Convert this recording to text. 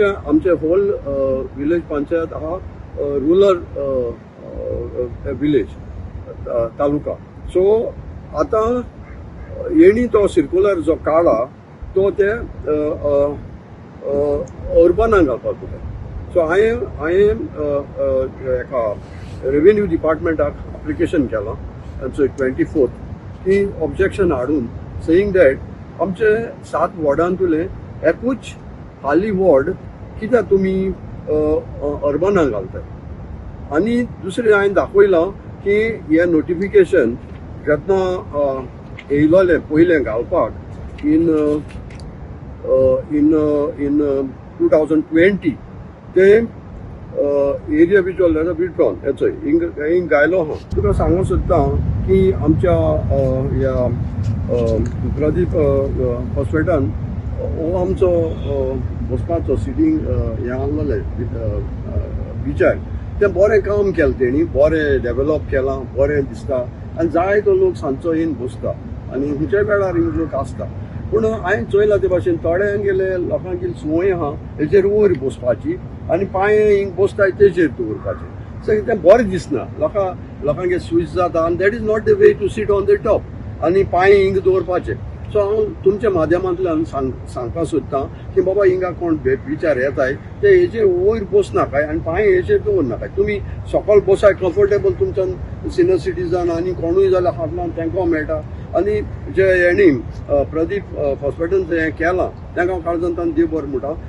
आमचे whole village panchayat आहा rural village taluka. So आतां येणी तो सिर्कुलर जो काडला तो ते अर्बनाक घालपाक तुका. सो हांवें हेका रेवेन्यू डिपार्टमेंटाक एप्लिकेशन केलां 24th की ऑब्जेक्शन हाडून, सेईंग that आमचे सात वॉर्डांतुले एकूच हाली वॉर्ड कित्याक तुमी अर्बनाक घालताय? आनी दुसरें हांवें दाखयलां की हें नोटिफिकेशन जेन्ना येयलोलें पयलें घालपाक in 2020, ते एरिया विज्युअल विड्रॉन हेचो हिंग हिंग गायलो आहा. तुका सांगूंक सोदता की आमच्या ह्या प्रदीप हॉस्पिटलान हो आमचो बसपाचो सिटींग हें आहलोलें विचार, तें बरें काम केलें तेणी, बरें डेवलप केलां, बरें दिसता आनी जायतो लोक सांजचो येवन बसता आनी खंयच्याय वेळार हिंग लोक आसता. पूण हांवें चोयलां ते भाशेन थोड्यांगेले लोकांगेली संवय आहा हेचेर वयर बसपाची आनी पांय हिंग बसताय तेजेर दवरपाचे. सो तें बरें दिसना, लोकांगे स्विच जाता आनी that is not the way to sit on the top आनी पांय हिंग दवरपाचे. सो हांव तुमच्या माध्यमांतल्यान सांगपाक सोदतां की बाबा, हिंगा कोण विचार येताय ते हेजेर वयर बसनाकाय आनी पांय हेजेर दवरनाकाय. तुमी सकल बसाय कम्फर्टेबल तुमच्यान. सिनियर सिटीजन आनी कोणूय जाल्यार हातलान तांकां मेळटा. आनी जे हेणी प्रदीप हॉस्पिटल हें केलां, तांकां हांव काळजांतल्यान देव बरें म्हणटा.